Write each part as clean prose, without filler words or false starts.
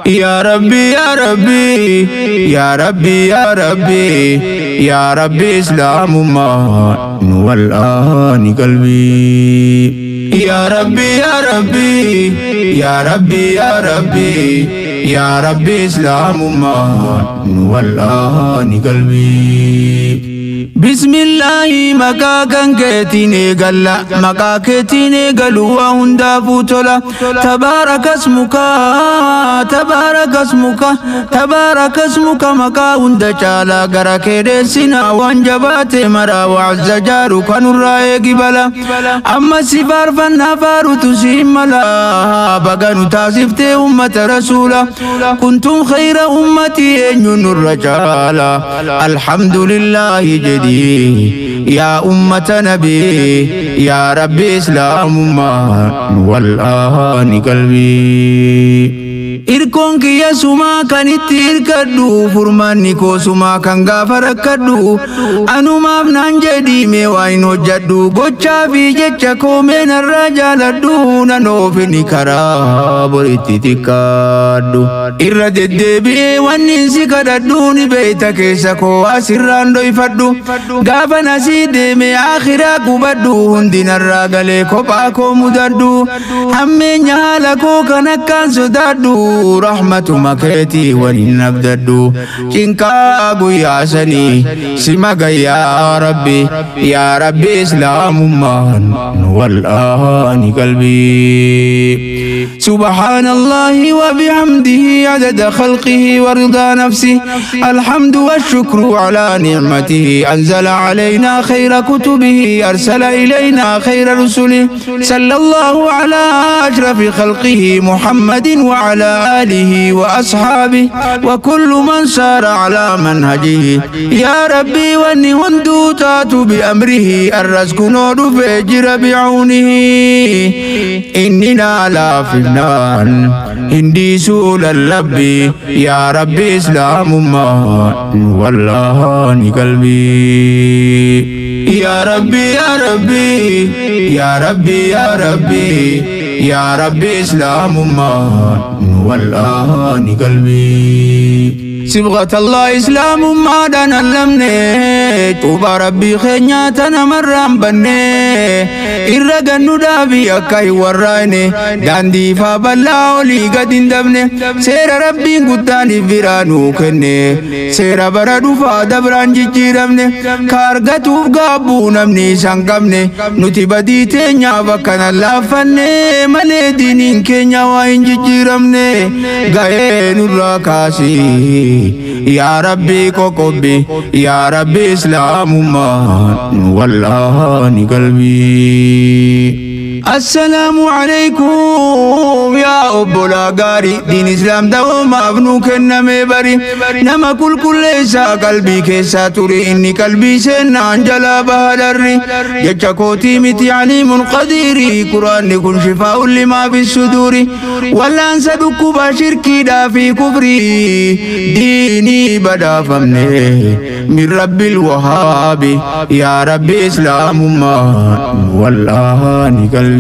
يا ربي يا ربي يا ربي يا ربي يا ربي إسلام ما والآن قلبي. يا ربي يا ربي يا ربي يا ربي يا ربي إسلام ما والآن قلبي. بسم الله مكا كيتيني قلا مكا كيتيني قلوا هندا فوتولا. تبارك اسمك تبارك اسمك تبارك اسمك مكا هندا چالا غرا كيدسنا وانجبات مرا وعز جارك نور قبلا. اما سفار فالنفار تسيملا بغن تاسفت امة رسولا. كنتم خير امتي ان الرجال. الحمد لله جدي يا أمة نبي يا ربي إسلام ما والآن قلبي. إركون كي سما كان إركدو فرماني كو سما كان غافر كدو أنو ما بنان جدي مي وين وجدو غوچا في جچا كو من الرجال دون نوفني كرا بريتي تكادو إرد الدبي وننسي كددوني بيتك سكو أسران دويفدو غافا نسيدي مي آخرا كبدو هندين الرجال كوباكو مددو همي نيالكو كنكان سدادو رحمة مكيتي ولنبددو چنكا قويا سني سمك يا ربي يا ربي إسلام من والآن قلبي. سبحان الله وبحمده عدد خلقه ورضا نفسه. الحمد والشكر على نعمته. أنزل علينا خير كتبه أرسل إلينا خير رسله. صلى الله على أشرف خلقه محمد وعلى آله وأصحابه وكل من سار على منهجه. يا ربي واني هندو تاتو بأمره الرزق نور فجر بعونه. إننا لا في النار هندي سول اللبي يا ربي إسلام ما والله قلبي. يا ربي يا ربي يا ربي يا ربي يا ربي إسلام ما والآن قلبي. صبغة الله إسلام ما دانا لمني توبا ربي خينياتنا مرام بني إرقا ندابي أكاي وراني داندي فابلا أولي قدين دبني سير ربي قداني فيرانو كني سير بردو فادبران جيجيرمني كارغتو قابو نمني سانقمني نتي بدي تينيا فكنا لافني مالي دينين كينيا وين جيجيرمني غاين الراكاسي يا ربي كوكبي يا ربي إسلام ما والآن قلبي. السلام عليكم يا أبو لاغاري دين إسلام دوما أبنو كنمي بري نما كل كل إسا قلبي كيسا تري إني قلبي سنة أنجلا بهدري يجاكوتي متي عليم قديري قرآن كن شفاء لما في الصدور ولا أنسى دكوبا شركي دا في كفري ديني بدا فمني من رب الوهاب يا ربي إسلام ما والآن قلبي.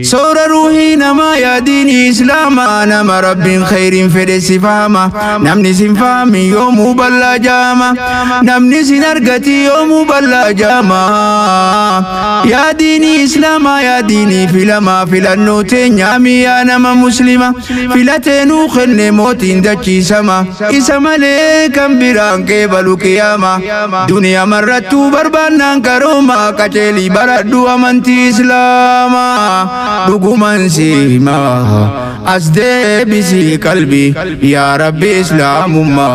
سور روحي نما يا ديني إسلاما نما رب خير فرس فاما نمني سنفامي يوم بلا جاما نمني سنرقتي يوم بلا جاما يا ديني إسلاما يا ديني فلما فلنو تنيامي يا نما مسلمة فلتنو خن موتين دچي سما إسما لكم بران كيبلو قياما دنيا مرتو بربانان كروما كچلي بردو أمنتي إسلاما دقمان سيما أسدي بسي قلبي يا ربي إسلام ما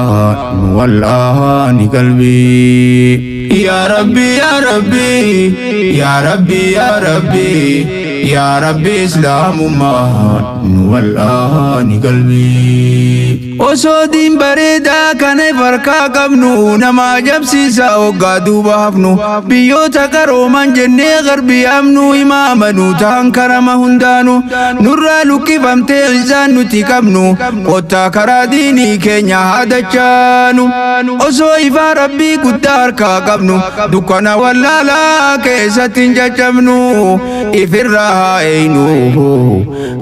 والآن قلبي. يا ربي يا ربي يا ربي يا ربي يا ربي إسلام ما والآن قلبي. Osoo diin bareedaa kana farkaa qabnu nama ajabsiisa hoggaa duuba hafnu biyyoota qarooman jennee garbii amnu imaamanu ta'an karama hundaanu nurraa luqqifamtee isaan nuti qabnu kottaa karaa diinii keenya haadachaanu osoo ifaa rabbii guddaa harkaa qabnu dukkana wallaalaa keessatti hin caccabnu ifirraa haa eeynu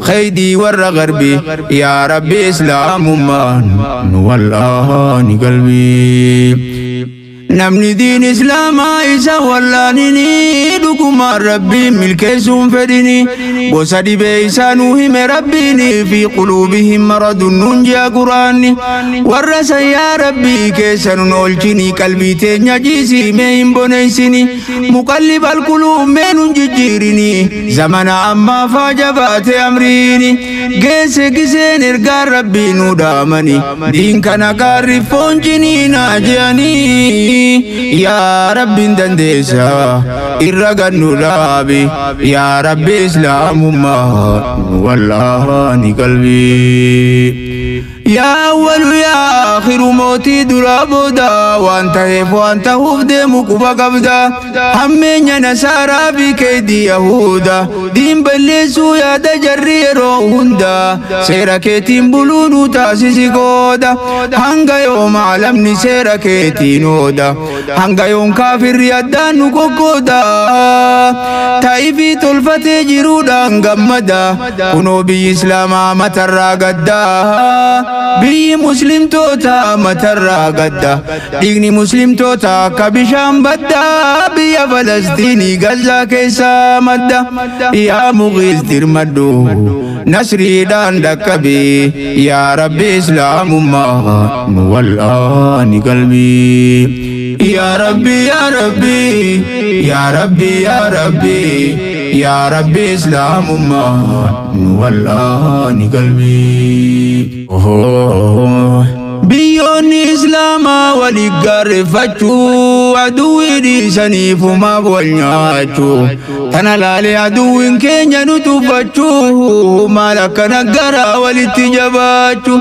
keeydii warra garbii yaa rabbi islaamummaan nu wallaani qalbii. Namni diin islaamaa isa wallaanini dhugumaan rabbiin milkeessuun fedhini gosa dhibee isaa nuu hime rabbiini fi quluubihim maradun nuun jea quraanni warra san yaa rabbii keessa nun oolchini qalbii teenya jiisii mee hin boneessini muqallib alquluub mee nun jijjiirini zamana ammaa faa jabaate amriini geesse giseen ergaan rabbii nuu dhaamani diin kana gaarri foon ciniinaa je'anii yaa rabbiin dandeessa irra gannu dhaabi yaa rabbi islaamummaa wallaani qalbii. Yaa awwalu yaa akhiru mootii duraa booda waan ta'eef waan ta'uuf deemu quba qabda hammeenya nasaaraa fi keeydii yahuda diin balleessuu yaada jarri yeroo hunda seera keetiin buluu nu taasisi gooda hanga yooma alamni seera keetiin ooda hanga yoom kaafirri addaan nu qoqqooda taa'ifii tolfatee jiruudhaan gammada kunoo biyyi islaamaa matarraa gaddaa biyyi muslimtoota matarraa gadda dhiigni muslimtoota akka bishaan badda biyya falastiinii gazaa keessaa madda yaa muqiis dirmadhu nasriidhaan dhaqqabi yaa rabbi islaamummaa nu wallaani qalbii. Yaa rabbi yaa rabbi yaa rabbi yaa rabbi yaa rabbi islaamummaa nu wallaani qalbii. Biyyoonni islaamaa walii gaarreeffachuu aduwwii dhiisaniifumaaf wal nyaachuu tana laalee aduwwiin keenya nu tuffachuu maal akkana garaa walitti jabaachuu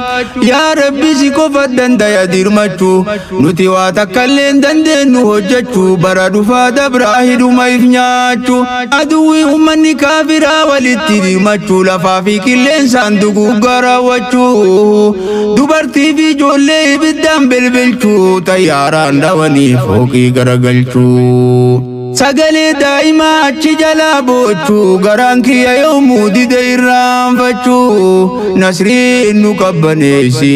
yaa rabbi si qofa dandaya dirmachuu nuti waa takka illee hin dandeenyu hojjechuu bara dhufaa dabraa hidhuma if nyaachuu aduwwii ummanni kaafiraa walitti dirmachuu lafaa fi qilleensaan duguuggaa raawwachuu dubartii fi ijoollee ibiddaan bilbilchuu xayyaaraan dhawanii fooqii garagalchuu. Sagalee daa'imaa achi jalaa boochuu garaan kiyya yoomuu dide irraanfachuu nasriin nu qabbaneessi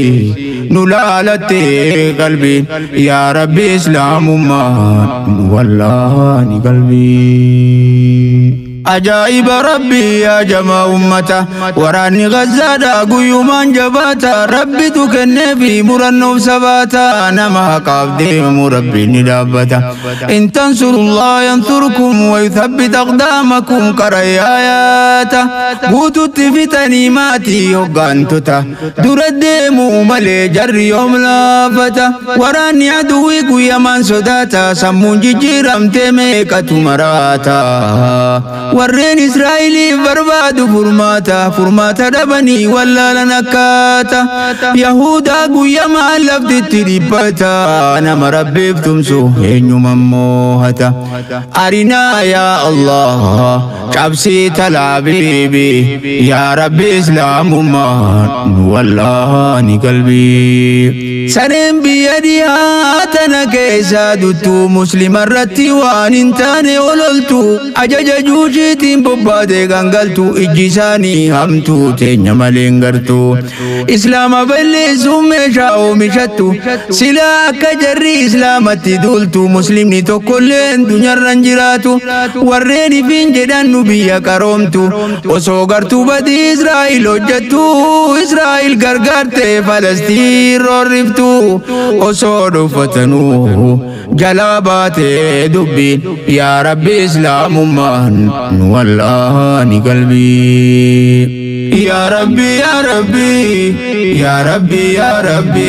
nu laalattee qalbiin yaa rabbi islaamummaa nu wallaani qalbii. Ajaa'iba rabbii yaa jamaa ummata waraanni Gazaadha guyyumaan jabaata rabbitu kenneefi murannoof sabaata nama haqaaf deemu rabbiin ni dhaabbata. In tansurullah yansurkum wa yuthabbit aqdaamakum qarayaayaata guututti fitanii maatii hoggaantota dura deemuu malee jarri yoom laafata waraanni aduwwii guyyamaan sodaata sammuun jijjiiramtee meeqatu maraata. Warreen Israa'eliif barbaadu furmaata furmaata dhabanii wallaalan akkaata Yahudaa guyyamaan laftitti dhibbata nama rabbiif tumsu eenyuma moohata arinaa yaa Allah cabsii talaabiibi yaa rabbi islaamummaa nu wallaani qalbii. Sareen biyya dhiyaa tana keessa duttuu muslima irratti waan hin taane ololtu ajaja juushiitiin bobbaatee gangaltu ijji isaanii hamtuu teenya malee hin gartu islaama balleessuun meeshaa oomishattu silaa akka jarri islaamatti duultu muslimni tokkollee addunyaarra hin jiraatu warreen ifiin jedhan nu biyya qaroomtu osoo gartuu badii Israa'el hojjettu Israa'el gargaartee Falastiin roorriftu osoo dhuffatanuu jalaa baatee dubbiin yaa rabbi islaamummaan nu wallaani qalbii. Yaa rabbi yaa rabbi yaa rabbi yaa rabbi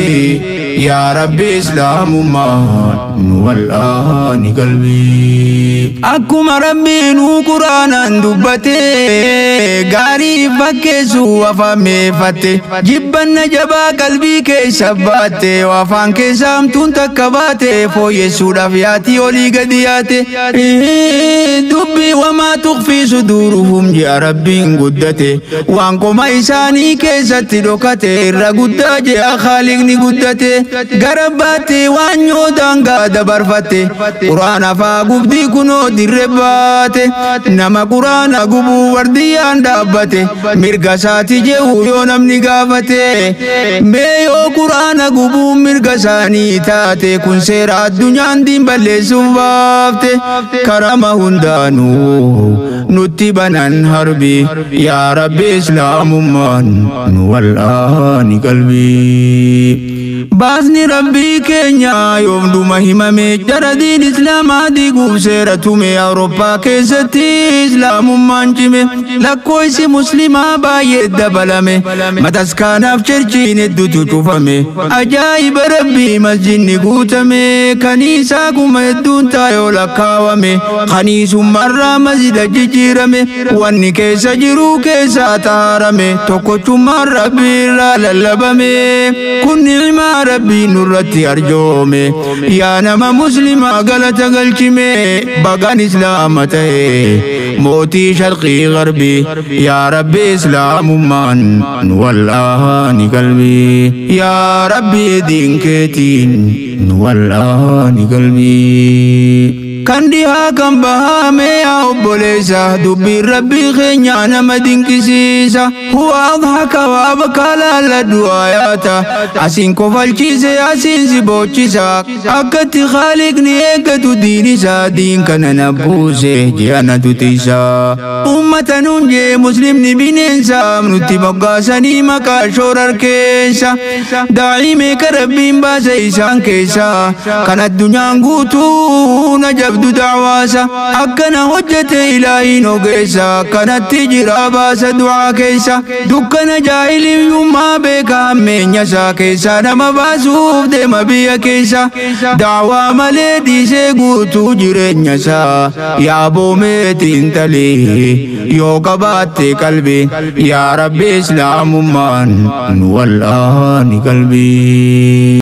Yaa Rabbi Islaamummaa nu wal'aani qalbii. Akkuma Rabbiin Quraanaan dubbate gaarii fakkeessu afaan meeffatte jibbanna jabaa qalbii keessa baatte afaan keessa hamtuun takka baate fooyyessuudhaaf yaatii olii gadi yaate dubbii wamaa tuqfii suduuruhum ji'a Rabbiin guddate waan qoma isaanii keessatti dhokate irra guddaa ji'a Khaaliqni guddate gara baatte waan nyoodaangaa dabarfatte Quraana faa gubdii kunoo dirre baate nama Quraana gubuu wardiyyaan dhaabbate mirga isaati jehu yoo namni gaafate mee yoo Quraana gubuu mirga isaanii taate kun seera addunyaan diin balleessuuf baafte karama hundaanuu nutti banan harbi yaa Rabbi Islaamummaan nu wal'aani qalbii. Baasni Rabbii keenya yoom dhuma himame jara diin Islaamaa diiguuf seera tume Awurooppaa keessatti Islaamummaan cime lakkoofsi Muslimaa baay'ee dabalame mataskaanaaf cherchiin hedduutu cufame ajaa'iba Rabbii masjidni guutame kaniisaa kuma hedduun taayoo lakkaawame kaniisummaarraa masjida jijjiirame wanni keessa jiru keessaa taarame tokkochummaan Rabbii irraa lallabame kun ni'imaa Rabbii nurratti arjoome yaa nama Muslimaa galata galchime bagaan Islaama ta'e mootii sharqii garbii yaa Rabbi Islaamummaan nu wal'aani qalbii yaa Rabbi diin keetiin nu wal'aani qalbii. Kan dhihaa kan bahaame yaa obboleessa dubbiin Rabbii keenyaa nama dinqisiisa huwa adhaka wa abkaa laalladhu aayaata asiin kofalchiise asiin si boochisa akkatti Khaaliqni eeggatu diin isaa diin kana na buuse je'anatu tiisa ummata nuun jee muslimni bineensa nutti moggaasanii maqaa shoorar keessa daa'ii meeqa Rabbiin baase isaan keessa kan addunyaan guutuu na jabdu da'waasa akkana hojjete ilaahiin ogeessa kanatti jira baasa du'aa keessa dukkana jaahiliyyummaa beeka hammeenya isaa keessa nama baasuuf deema biyya keessa da'waa malee dhiisee guutuu jireenya isaa yaa boomeetiin talii yoo qabaatte qalbii yaa Rabbi Islaamummaan nu wal'aani qalbii.